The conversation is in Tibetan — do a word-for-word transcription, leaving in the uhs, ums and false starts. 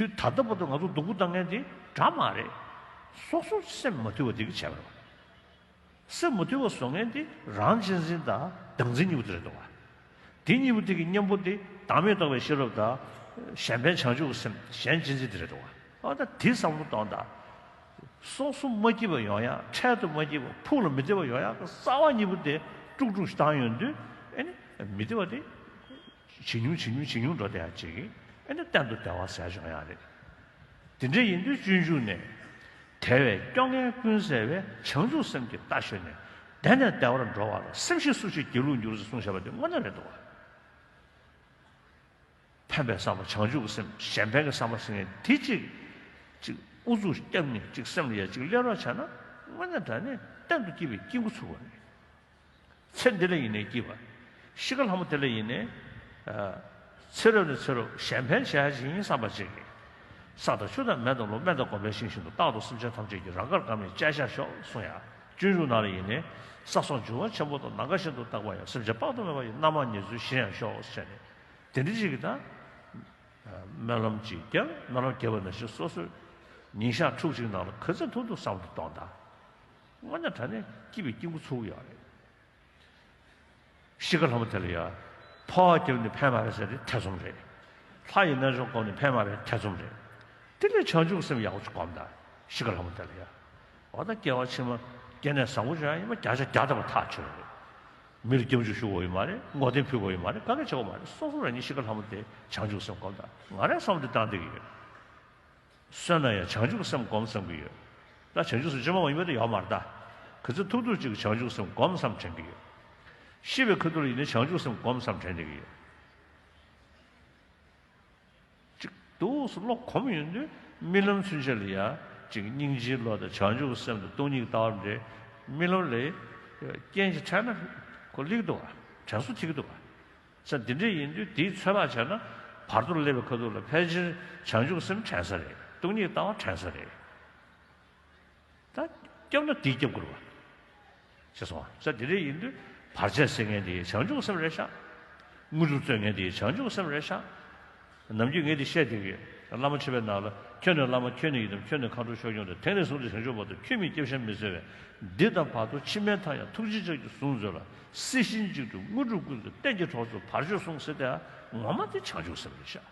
དུས་ད་ལྟ་བར་དུ་ང་ཚོ་སྡུག་པོ་བཏང་མཁན་དེ་འདྲ་མ་རེད། སོ་སོ་སེམས་མ་དུལ་བ་དེ་གིས་བྱས་པ་རེད། སེམས་མ་དུལ་བ་བཟོ་མཁན་དེ་རང་གཅེས་འཛིན་དང་བདག་འཛིན་གཉིས་པོ་དེ་རེད་འདུག་བ། དེ་གཉིས་པོ་དེ་གི་གཉེན་པོ་དེ་བདག་མེད་རྟོགས་པའི་ཤེས་རབ་དང་། གཞན་ཕན་བྱང་ཆུབ་ཀྱི་སེམས་གཞན་གཅེས་འཛིན་དེ་རེད་འདུག་བ། ཨ་ད་དེ་བསམ་བློ་གཏོང་དང་། སོ་སོ་མ་སྐྱིད་པ་ཡོང་ཡག་འཕྲལ་དུ་མ་སྐྱིད་པ་ཕུགས་ལ་མི་བདེ་བ་ཡོང་ཡག་གི་རྩ་བ་གཉིས་པོ་དེ་དཀྲུག་དཀྲུག་བཏང་ཡོང་དུས། ཨ་ནི་མི་བདེ་བ་དེ་ཇེ་ཉུང་ཇེ་ཉུང་ཇེ་ཉུང་འགྲོ་བསྡད་ཡག་ཅིག་ཨ་ནི་གཏན་དུ་བདེ་བ་ཟེར་ཡག་ཡོང་ཡག་རེད། དེ་འདྲ་ཡིན་དུས་སྤྱོད་འཇུག་ནས། དལ་བས་སྐྱོ་ངལ་ཀུན་སེལ་བའི། བྱང་ཆུབ་སེམས་ཀྱི་རྟ་ཞོན་ནས། བདེ་ནས་བདེ་བར་འགྲོ་བ་ལ། སེམས་ཤེས་སུ་ཞིག་སྒྱིད་ལུག་འགྱུར་ཟེར་གསུངས་བཞག་པ་དེ་དངོས་གནས་རེད་འདུག་བ། ཕན་པའི་བསམ་པ་བྱང་ཆུབ་ཀྱི་སེམས་གཞན་ཕན་གྱི་བསམ་པ་ཟེར་མཁན་དེ་གཅིག་གཅིག་ཨུ་ཚུགས་བརྒྱབ་ནས་གཅིག་སེམས་ལ་ཡ་གཅིག་སླེབས་རོགས་བྱས་ན་དངོས་གནས་དྲང་གནས་གཏན་དུ་སྐྱིད་པའི་སྐྱིད་འགོ་ཚུགས་པ་རེད། ཚེ་འདི་ལ་ཡིན་ནའི་སྐྱིད་པ། ཤི་ཁ་ལྷ་མོ་དེ་ལ་ཡིན་ནའི། ཨ། ཚེ་རབས་ནས་ཚེ་རབས་གཞན་ཕན་བྱ་ཡག་ཅིག་ཡིན་བསམ་པ་ཅིག་གིས། ས་དང་ཆུ་དང་མེ་དང་རླུང་། སྨན་དང་སྒོམ་པའི་ཤིང་བཞིན་དུ། རྟག་ཏུ་སེམས་ཅན་ཐམས་ཅད་ཀྱི། རང་དགར་གང་མིན་བཅས་བཞག་ཤོག་གསུང་ཡག་སྤྱོད་འཇུག་ནང་ལ་ཡིན་ནའི། ས་སོགས་འབྱུང་བ་ཆེན་པོ་དང་། ནམ་མཁའ་བཞིན་དུ་རྟག་པར་ཡང་། སེམས་ཅན་དཔག་ཏུ་མེད་པ་ཡི། རྣམ་མང་ཉེར་འཚོའི་གཞི་ཡང་ཤོག་ཟེར་ནས། དེ་འདྲ་ཅིག་གིས་ད། སྨོན་ལམ་ཅིག་བརྒྱབ། སྨོན་ལམ་བརྒྱབ་པ་ནང་བཞིན་སོ་སོའི་ཉིན་ཞག་ཕྲུགས་གཅིག་ནང་ལ་ག་ཚོད་ཐུབ་ཐུབ་བསམ་བློ་གཏོང་དང་། དངོས་གནས་དྲང་གནས་སྐྱིད་པའི་སྐྱིད་འགོ་ཚུགས་ཡོད་རེད། ཤི་ཁ་ལྷ་མོ་དེ་ལ་ཡ། འཕོ་བ་བརྒྱབ་ནས་ཕན་མ་རེད་ཟེར་དེ་ཐེ་ཚོམ་རེད། ལྷ་ཡི་རྣལ་འབྱོར་བསྒོམས་ནས་ཕན་མ་རེད་ཐེ་ཚོམ་རེད། དེ་ལས་བྱང་ཆུབ་སེམས་ཡག་པོ་ཅིག་བསྒོམ་དང་། ཤི་ཁ་ལྷ་མོ་དེ་ལ་ཡ། འོ་ད་སྐྱེ་བ་ཕྱི་མ་སྐྱེ་གནས་བཟང་པོ་བྱུང་ཡ་ཡིན་པ་བརྒྱ་ཆ་བརྒྱ་ཐམ་པ་ཐག་ཆོད་རེད། མི་ལ་སྐྱབས་འཇུག་ཞུ་དགོས་ཡོད་མ་རེད། ངོ་རྟེན་ཕུལ་དགོས་ཡོད་མ་རེད། ག་གེ་བྱེད་དགོས་མ་རེད། སོ་སོ་རང་ཉིད་ཤི་ཁ་ལྷ་མོ་དེ་བྱང་ཆུབ་སེམས་བསྒོམ་དང་། ང་རང་བསམ་བློ་དེ་བཏང་བསྡད་ཀྱི་ཡོད། གསོན་ན་ཡང་བྱང་ཆུབ་སེམས་སྒོམ་བསམ་གྱི་ཡོད། ད་བྱང་ཆུབ་སེམས་ཅི་མ་མ་ཡིན་པ་དེ་ཡོད་མ་རེད་ད། ག་ཚོད་ཐུབ་ཐུབ་ཅིག་བྱང་ཆུབ་སེམས་སྒོམ་བསམ་དྲན་གྱི་ཡོད། ཤི་བའི་ཁ་ཐུག་ལ་ཡིན་ན་བྱང་ཆུབ་སེམས་སྒོམ་བསམ་དྲན་བསྡད་ཀྱི་ཡོད། ཅིག་འདུག་སེ་བློ་གོམས་ཡོང་དུས་རྨི་ལམ་ཚུན་ཆད་ལ་ཡ། ཅིག་སྙིང་རྗེའི་བློ་དང་བྱང་ཆུབ་སེམས་དང་སྟོང་ཉིད་ལྟ་བ་འདྲེ། རྨི་ལམ་ལ་རྐྱེན་ཞིག་འཕྲད་ན་ཁོ་སླེབས་འདུག་ག་དྲན་གསོ་ཐེབས་ཀྱི་འདུག་ག་ས་འདི་འདྲ་ཡིན་དུས་དེའི་ཚོད་དཔག་བྱས་ན། བར་དོར་སླེབས་པའི་ཁ་ཐུག་ལ་ཕལ་ཆེར་བྱང་ཆུབ་སེམས་དྲན་ས་རེད། སྟོང་ཉིད་ལྟ་བ་དྲན་ས་རེད། ད་སྐྱབས་ན་དེས་སྐྱབས་དགོས་རེད་པ། ཤེས་སོང་ང་། ས་དེ་འདྲ་ཡིན་དུས་བར་ཆད་སེལ་མཁན་དེ་བྱང་ཆུབ་སེམས་རེད་ཤག་དངོས་གྲུབ་སྩོལ་མཁན་དེ་བྱང་ཆུབ་སེམས་རེད་ཤག་ནམ་རྒྱུན་ངས་འདི་བཤད་བསྡད་ཀྱི་ཡོད། བླ་མ་མཆོད་པའི་ནང་ལ། ཁྱོད་ནི་བླ་མ་ཁྱོད་ནི་ཡི་དམ། ཁྱོད་ནི་མཁའ་འགྲོ་ཆོས་སྐྱོང་སྟེ། དེང་ནས་བཟུང་སྟེ་བྱང་ཆུབ་བར་དུ། ཁྱོད་མིན་སྐྱབས་གཞན་མི་འཚོལ་བས། འདི་དང་བར་དོ་ཕྱི་མའི་མཐའ་ཡང་། ཐུགས་རྗེའི་ཕྱག་གིས་ཟུང་འཛིན་ལ། སྲིད་ཞིའི་འཇིགས་སྐྲག་དངོས་གྲུབ་ཀུན་སྩོལ། གཏན་གྱི་གྲོགས་སུ་བར་གཅོད་སྲུངས་ཟེར་ཏེ། ངོ་མ་དེ་བྱང་ཆུབ་སེམས་རེད་ཤག